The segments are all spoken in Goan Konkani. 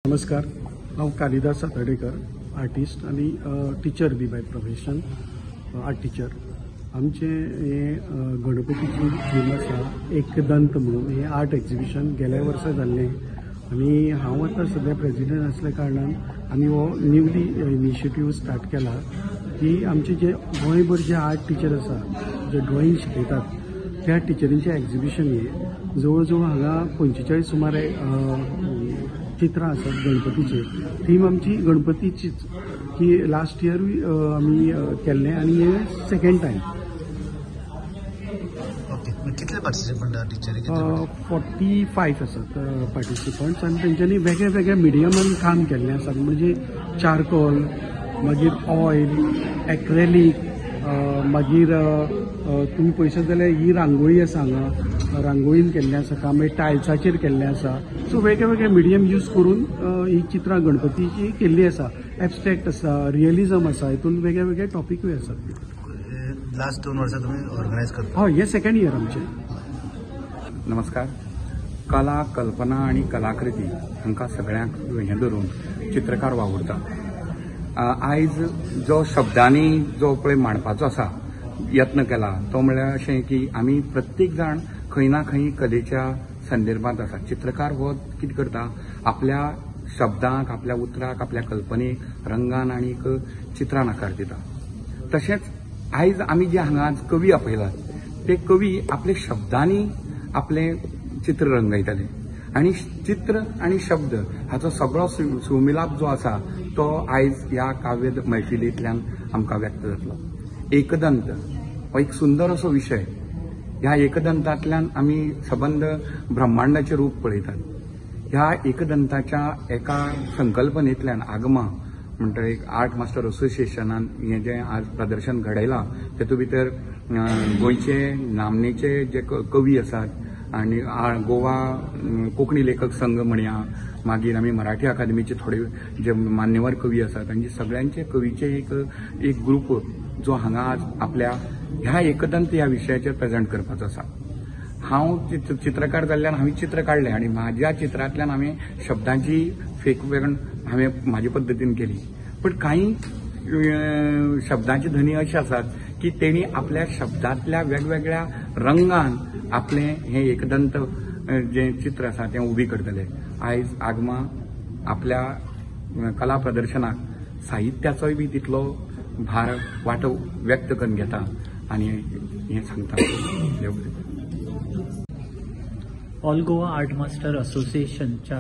नमस्कार, हांव कालिदास सातार्डेकर, आर्टिस्ट आनी teacher B by profession, art teacher. आमचें हें गणपतीची थीम आसा एकदंत म्हणून. हें आर्ट एक्जिबिशन गेल्या वर्सा जाल्लें आनी हांव आतां सद्या प्रेजिडेंट आसल्या कारणान आमी हो न्यूली इनिशिएटीव स्टार्ट केला की आमचे जे गोंयभर जे आर्ट टिचर आसा, जे ड्रॉइंग शिकयतात, त्या टिचरींचें एक्जिबिशन हें जवळ जवळ हांगा 45 सुमार चित्रां आसात गणपतीचेर. थीम आमची गणपतीचीच की लास्ट इयरूय आमी केल्लें आनी हें सेकेंड टायम. ओके, कितले पार्टिसिपंट टिचरी? 45 आसात पार्टिसिपंट्स आनी तेंच्यांनी वेगळे वेगळे मिडियमान काम केल्लें आसा, म्हणजे चारकोल, मागीर ऑयल, एक्रेलीक, मागीर तुमी पळयशात जाल्यार ही रांगोळी आसा, हांगा रांगोळीन केल्लें आसा काम, मागीर टायल्साचेर केल्लें आसा. सो वेगळे वेगळे मिडियम यूज करून ही चित्रां गणपतीची केल्ली आसा. एबस्ट्रेक्ट आसा, रियलिजम आसा, हितून वेगळे वेगळे टॉपिकूय आसात. लास्ट 2 वर्सां तुमी ऑर्गनायज करता? हय, हें सेकेंड इयर आमचें. नमस्कार. कला, कल्पना आनी कलाकृती हांकां सगळ्यांक हें धरून चित्रकार वावुरता. आयज जो शब्दांनी जो पळय मांडपाचो आसा यत्न केला तो म्हळ्यार अशें की आमी प्रत्येक जाण खंय ना खंय कलेच्या संदर्भात आसा. चित्रकार हो कितें करता, आपल्या शब्दांक, आपल्या उतराक, आपल्या कल्पनेक रंगान आनी चित्रान आकार दिता. तशेंच आयज आमी जे हांगा कवी आपयलात ते कवी आपल्या शब्दांनी आपलें चित्र रंगयतले आनी चित्र आनी शब्द हाचो सगळो सुमिलाप जो आसा तो आयज ह्या काव्य मैफिलींतल्यान आमकां व्यक्त जातलो. एकदंत हो एक सुंदर असो विशय. ह्या एकदंतांतल्यान आमी सबंद ब्रह्मांडाचें रूप पळयतात. ह्या एकदंताच्या एका संकल्पनेंतल्यान आगमा म्हणटा एक आर्ट मास्टर असोसिएशनान हें जें आज प्रदर्शन घडयलां तेतूंत भितर गोंयचे नामनेचे जे कवी आसात आनी गोवा कोंकणी लेखक संघ म्हणया, मागीर आमी मराठी अकादमीचे थोडे जे मान्यवर कवी आसात, तांचे सगळ्यांचे कवीचे एक ग्रूप जो हांगा आज आपल्या ह्या एकदंत ह्या विशयाचेर प्रेजेंट करपाचो आसा. हांव चित्रकार जाल्ल्यान हांवें चित्र काडलें आनी म्हाज्या चित्रांतल्यान हांवें शब्दांची फेकवेगण हांवें म्हाजे पद्दतीन केली. पण कांय शब्दांचे धनी अशे आसात की तेणी आपल्या शब्दांतल्या वेगवेगळ्या रंगान आपलें हें एकदंत जें चित्र आसा तें उबी करतले. आयज आगमा आपल्या कला प्रदर्शनाक साहित्याचोय बी तितलो भार वांटो व्यक्त करून घेता आनी हें सांगता. ऑल गोवा आर्ट मास्टर असोसिएशनच्या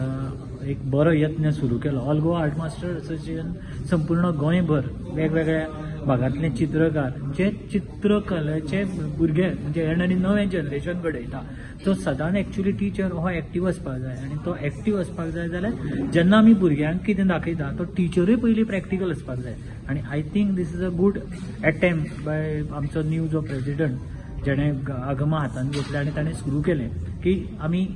एक बरो यत्न सुरू केलो. All Goa art master association संपूर्ण गोंयभर वेगवेगळ्या भागांतले चित्रकार जे चित्रकलेचे भुरगे म्हणजे येणारी नवें जनरेशन घडयता, तो सदांच एक्चुली टिचर हो एक्टीव आसपाक जाय आनी तो एक्टीव आसपाक जाय जाल्यार जेन्ना आमी भुरग्यांक कितें दाखयता तो टिचरूय पयलीं प्रॅक्टिकल आसपाक जाय. आनी I think this is a good attempt by आमचो न्यू जो प्रेजिडंट जेणे आगमा हातान घेतलें आनी ताणें सुरू केलें की आमी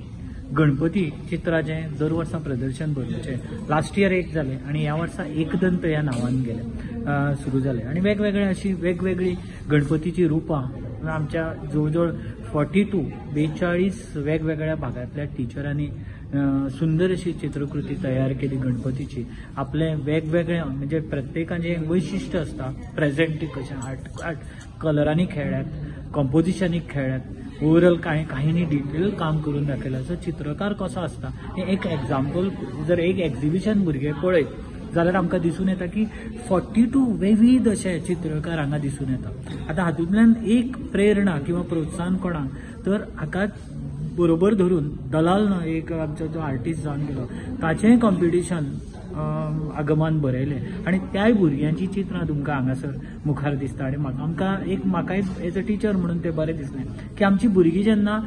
गणपती चित्राचें दर वर्सा प्रदर्शन भरोवचें. लास्ट इयर एक जालें आनी ह्या वर्सा एकदंत ह्या नांवान गेलें सुरू जालें आनी वेगवेगळे अशी वेगवेगळी गणपतीची रुपां आमच्या जवळ जवळ 42 42 वेगवेगळ्या भागांतल्या टिचरांनी सुंदर अशी चित्रकृती तयार केली गणपतीची. आपलें वेगवेगळे म्हणजे प्रत्येकाचें एक वैशिश्ट आसता, प्रेजेंट कशें आर्ट आर्ट कलरांनी खेळ्ळ्यात, कंपोजिशनीक खेळ्ळ्यात, ओवरऑल कांय डिटेल काम करून दाखयलां. सो चित्रकार कसो आसता हें एक एग्जाम्पल जर एक एक्झिबिशन भुरगे पळयत जाल्यार आमकां दिसून येता की 42 विविध अशे चित्रकार हांगा दिसून येता. आतां हातूंतल्यान एक प्रेरणा किंवा प्रोत्साहन कोणाक तर हाका बरोबर धरून दलाल एक आमचो जो आर्टिस्ट जावन गेलो ताचेंय कॉम्पिटिशन आगमान बरयलें आनी त्याय भुरग्यांची चित्रां तुमकां हांगासर मुखार दिसता. आनी आमकां एक म्हाकाय एज अ टिचर म्हणून तें बरें दिसलें की आमची भुरगीं जेन्ना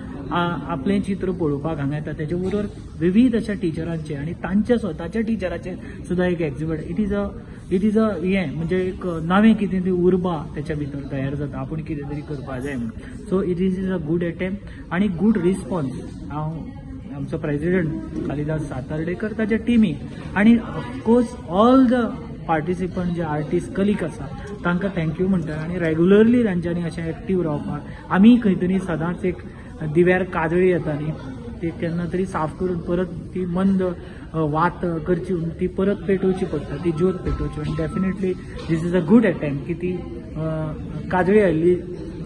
आपलें चित्र पळोवपाक हांगा येता तेजे बरोबर विविध अशा टिचरांचे आनी तांच्या स्वताच्या टिचराचें सुद्दां एक एक्झिबीट it is a हें म्हणजे एक नवें कितें तरी उर्बा तेच्या भितर तयार जाता, आपूण कितें तरी करपाक जाय म्हणून. So it is a good attempt आनी गूड रिस्पॉन्स. हांव आमचो प्रेजिडंट कालिदास सातार्डेकर ताच्या टिमीक आनी of course all the participant जे आर्टिस्ट कलीक आसा तांकां thank you म्हणटा आनी रेगुलरली तांच्यांनी अशें एक्टीव रावपाक आमी खंय तरी सदांच एक दिव्यार कादळी येता न्ही ती केन्ना तरी साफ करून परत ती मंद वात करची, ती परत पेटोवची पडटा, ती ज्योत पेटोवची. आनी definitely this is a good attempt की ती काजळी आयिल्ली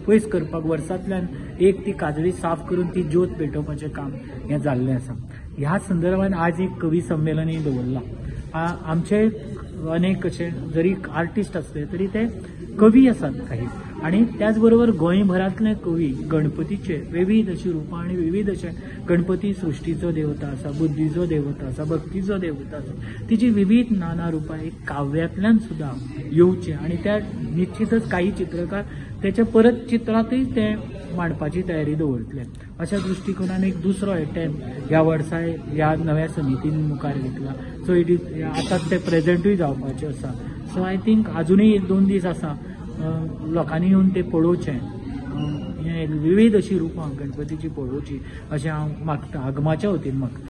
पयस करपाक वर्सांतल्यान एक ती काजळी साफ करून ती ज्योत पेटोवपाचें काम हें जाल्लें आसा. ह्या संदर्भान आज एक कवी संमेलनूय दवरलां. आमचे अनेक अशे जरी आर्टिस्ट आसले तरी ते कवी आसात काही, आनी त्याच बरोबर गोंयभरांतले कवी गणपतीचे विविध अशी रुपां आनी विविध अशे गणपती सृश्टीचो देवता आसा, बुद्धीचो देवता आसा, भक्तीचो देवता आसा, तिची विविध नाना रुपां एक काव्यांतल्यान सुद्दां येवचें आनी त्या निश्चितच काही चित्रकार तेच्या परत चित्रांतूय ते मांडपाची तयारी दवरतले. अशा दृश्टिकोनान एक दुसरो एटेम्प्ट ह्या वर्साय ह्या नव्या समितीन मुखार घेतला. सो it is आतां ते प्रेजेंटूय जावपाचें आसा. सो I think आजुनूय 1-2 दीस आसा, लोकांनी येवन ते पळोवचें, विविध अशी रुपां गणपतीची पळोवची अशें हांव मागता, आगमाच्या वतीन मागता.